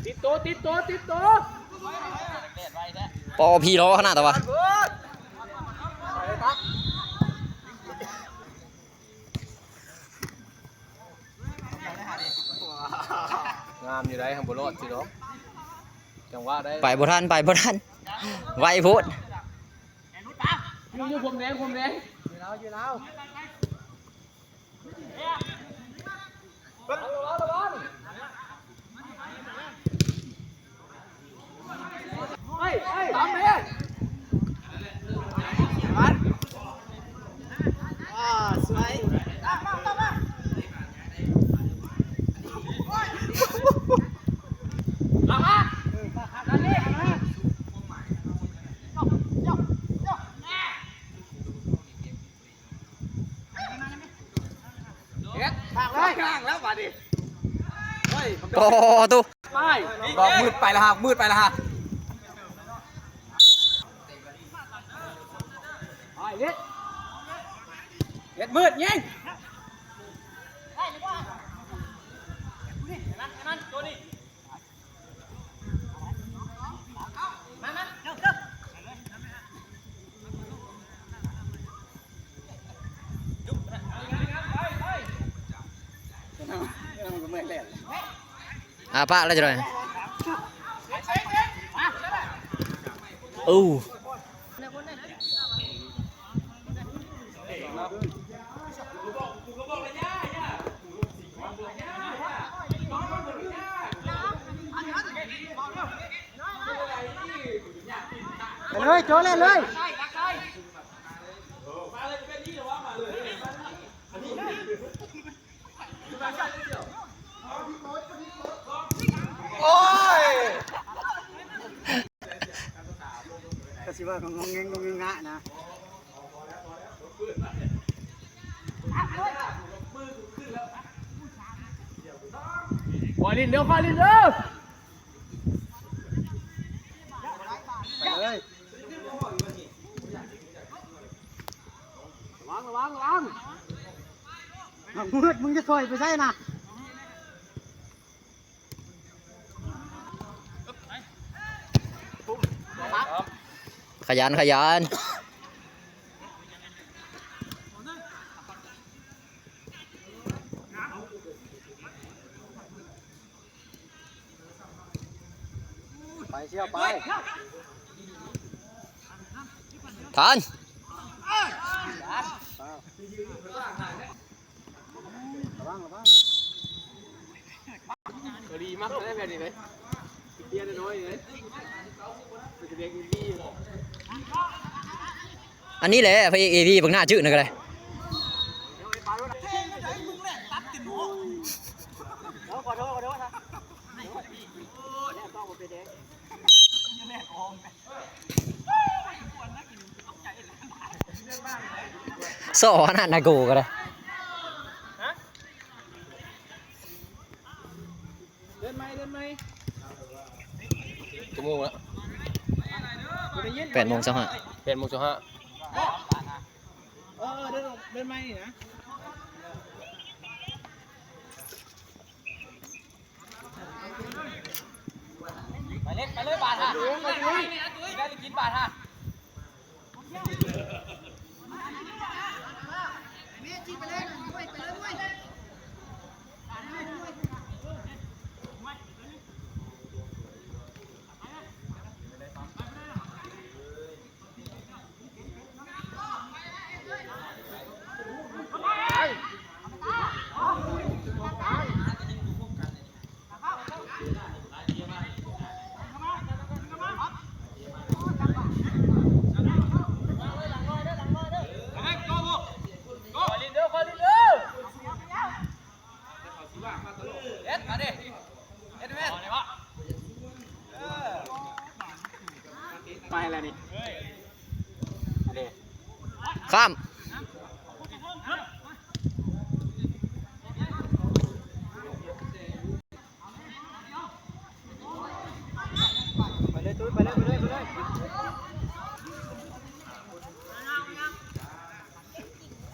ຕິດໂຕ ຕິດໂຕ ຕິດໂຕ. ປ.ພີ ລໍຂະໜາດຕະວະ. ງາມຢູ່ໄດ໋ ຫັ້ນບໍ່ລອດຊິດອກ ຈັງຫວະໄດ້ ໄປບໍ່ທັນ ໄປບໍ່ທັນ ໄວໂພດ. ຢູ່ ຢູ່ ຜົມແດງ ຜົມແດງ ຢູ່ລາວ ຢູ່ລາວ. ເຮັດ ພາກເລີຍ ຂ້າງແລ້ວບາດນີ້. ໂອ້ ຕູ້ ໄປ ບອກມືດໄປລະຮະ ມືດໄປລະຮະ. ໄປ ເຮັດ ເຮັດ ມືດ ຍິງ. ອາ ປະແລ້ວຈັ່ງໃດ. ໂອ້. ໄປເລີຍ ໂຈະເລີຍ ເລີຍ. ໂອ້ຍ ກະຊິວ່າງອງແງງງອງແງງງະນະ. ຄ່ອຍຫຼິ້ນເດີ ຄ່ອຍຫຼິ້ນເດີ. ໄປເລີຍ ລະວັງ ລະວັງ ລະວັງ. ໝາກມືດ ມຶງຈະຖອຍໄປໃສນະ? ຂະຫຍັນ ຂະຫຍັນ. ໄປ ສ່ຽວ ໄປ. ທັນ. ລະວັງ ລະວັງ. ເກົາຫຼີມັກໄດ້ແບບນີ້ເລີຍ ເຕັ້ຍນ້ອຍເລີຍ ເປັນເດັກອິນດີ. ອັນນີ້ແຫຼະພະເອກເອວີ ບັກໜ້າຈື່ນະກະໄດ້. ຂໍໂທດ ຂໍໂທດນະ. ສໍຂະໜາດນາໂກກະໄດ້. ເດີນໃໝ່ ເດີນໃໝ່. ຈັກໂມງລະ? ແປດໂມງຊາວຫ້າ. ແປດໂມງຊາວຫ້າ. ເອີ ເດີນ ເດີນໃໝ່ນີ້ນະ. ໄປເລີຍ ໄປເລີຍ ບາດຫາ ໄດ້ກິນບາດຫາ. ໄປແລ້ວນີ້ ຂ້າມ. ໄປເລີຍຕຸ້ຍ ໄປເລີຍ ໄປເລີຍ ໄປເລີຍ.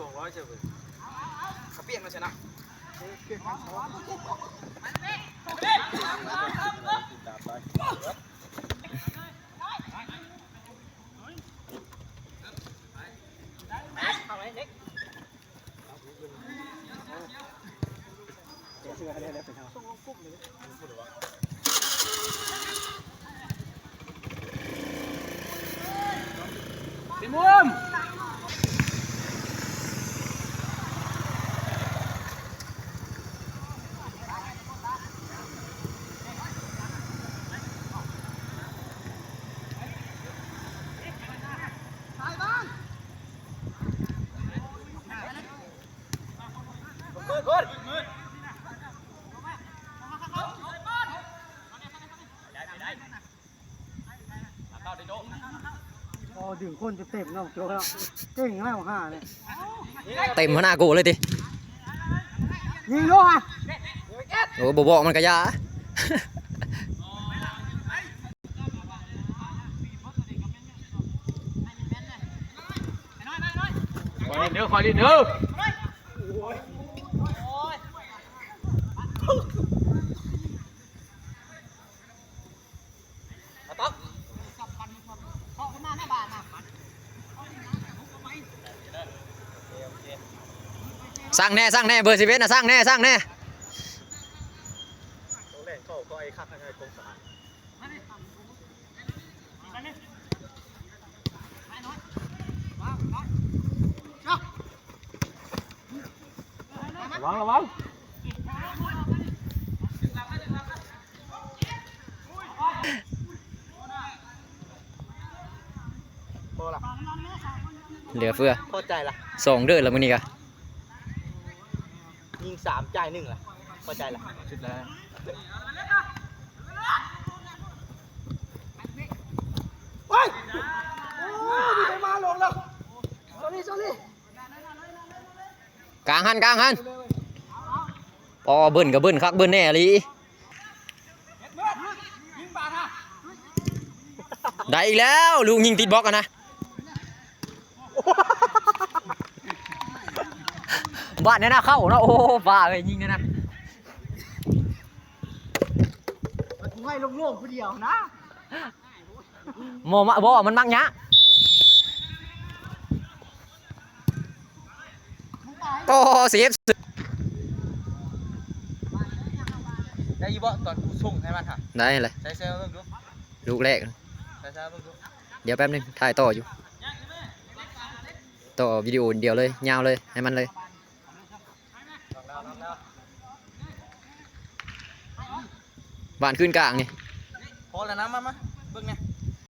สองร้อยเฉย กะเปียกมาชนะ ອໍ ດຶງຄົນເຕັມໆເນາະ ໂຈະເນາະ ເກັ່ງແລ້ວຫານີ້ ເຕັມຫົວໜ້າໂກເລີຍຕິ ຍິງໂລດ ໂອ້ ບໍ່ບອກມັນກະຢ່າ ຄອຍຫຼິ້ນເດີ ຄອຍຫຼິ້ນເດີ. ສັ່ງແດ່ ສັ່ງແດ່ ເບີສິບເອັດນະ ສັ່ງແດ່ ສັ່ງແດ່. ລະວັງ ລະວັງ ພໍລະ ເຫຼືອເຟືອ ພໍໃຈລະ ສອງເດີລະມື້ນີ້ກະ ຍິງສາມ ຈ່າຍໜຶ່ງລະ ພໍໃຈລະ ສຸດແລ້ວ ໂອ້ຍ ໂອ້ຍ ມີໃຜມາລົງແລ້ວ sorry sorry. ກາງຫັ້ນ ກາງຫັ້ນ ອໍ ເບິ່ນກະເບິ່ນຄັກເບິ່ນແນ່ອີ່ຫຼີ ໄດ້ອີກແລ້ວ ລູກຍິງຕິດບລັອກຫັ້ນນະ ບາດແນ່ນະ ເຂົ້າເນາະ ໂອ້ ບ້າເອີຍ ຍິງຫັ້ນນະ ໃຫ້ໂລ່ງໆຜູ້ດຽວນະ. ໝໍມາ ບໍ່ ມັນມັກຍາກ ໂອ້ ເຊຟ ໄດ້ຢູ່ບໍ່ ຕອນກູສົ່ງໃຫ້ມັນຫະ ໄດ້ແຫຼະ ໃສ່ ໃສ່ເບິ່ງດູ ລູກແລກ ໃສ່ ໃສ່ເບິ່ງດູ ດຽວແປັບໜຶ່ງ ຖ່າຍຕໍ່ຢູ່ ຕໍ່ວິດີໂອດຽວເລີຍ ຍາວເລີຍ ໃຫ້ມັນເລີຍ. ຫວານຄືນກາງນີ້ ພໍແລ້ວນະ ມາ ມາ ເບິ່ງແນ່